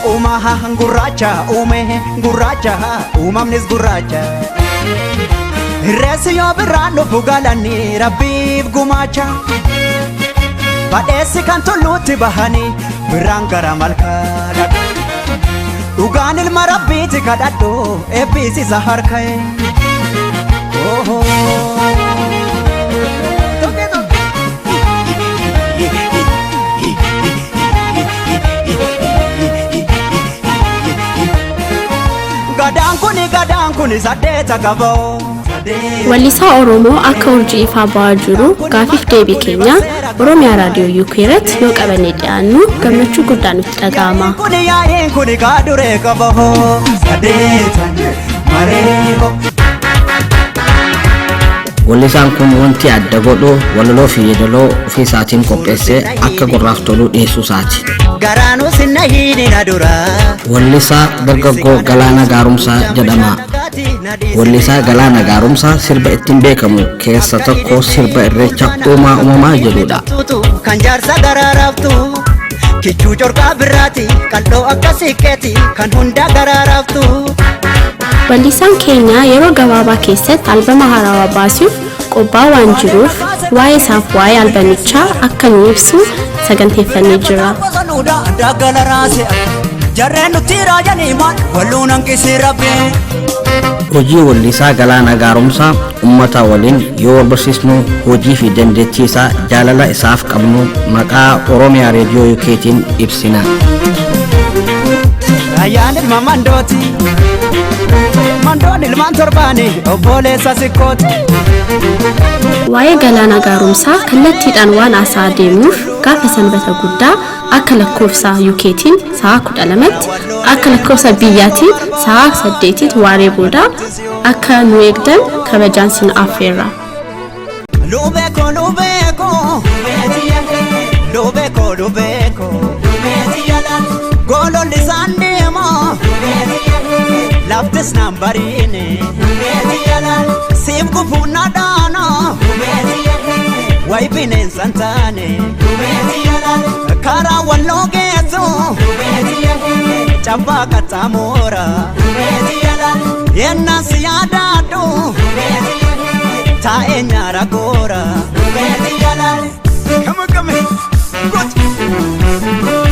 Uumaa gurraacha uume gurraacha uumamnis gurraacha. Irreessi yoo birraan dhufu galanii rabbiif gumaacha. Badheessi kan tulluutti bahanii birraan gara malkaa. Dhugaan ilma rabbiiti kadhadhu eebbisiisa harka'e. Gadaan kuni gadaan kuni saddeeta qaboo. Wallisaa Oromoo akka urjii ifaa ba'aa jiru gaafiif deebii keenya Oromiyaa Raadiyoo UK irratti yoo qabannee dhiyaannu gammachuu guddaa nutti dhaga'ama. Kuni yaa'iin kuni kaaduree qaboo. Saddeetan mareeko. Wallisaan kun wanti adda godhu walaloo fi yeedaloo ofii isaatiin qopheessee akka gurraaf tolu dhiyeessuu isaati. Garaanuu sinna hiidhina dura. Wallisaa dargaggoo Galaanaa Gaaromsaa jedhama. Wallisaa Galaanaa Gaaromsaa sirba ittiin beekamu keessa tokko sirba Irreecha Uumaa Uumamaa jedhudha. Kan jaarsa garaaraaftu kichuu corqaa birraati qal'oo akka siqqeeti kan hunda garaaraaftu. Wallisaan keenya yeroo gabaabaa keessatti albama haarawaa baasuuf qophaa'aa waan jiruuf waa'ee isaaf waa'ee albamichaa akka nu ibsu saganteeffannee jira. Bosonuudha daggala raase jarreen nutti raajanii maal walluun hanqisii rabbee. Hojii wallisaa Galaanaa Gaaromsaa uummata waliin yoo wal barsiisnu hojii fi dandeettii isaa jaalala isaaf qabnu maqaa Oromiyaa Reediyoo UK'tiin ibsina. Raayyaan ilma mandooti. Mandoon ilmaan torbaani obboleessa sikkooti. Waa'ee Galaanaa Gaaromsaa kallattiidhaan waan haasa'aa deemnuuf gaafa Sanbata guddaa akka lakkoofsa UK'tiin sa'a 12tti, akka lakkoofsa biyyaatiin sa'a 8tti waaree booda akka nu eegdan kabajaan sin affeerra. Lubeeko lubeeko lubeeko lubeeko gololli isaan deemaa laftis naan bariine siif gufuun na dhaana wayi bineensa hin taane karaa walloo geessu cabbaa qaxxaamuura yennaan si yaadaadhu taa'ee nyaara goora. Come on, come on. Good.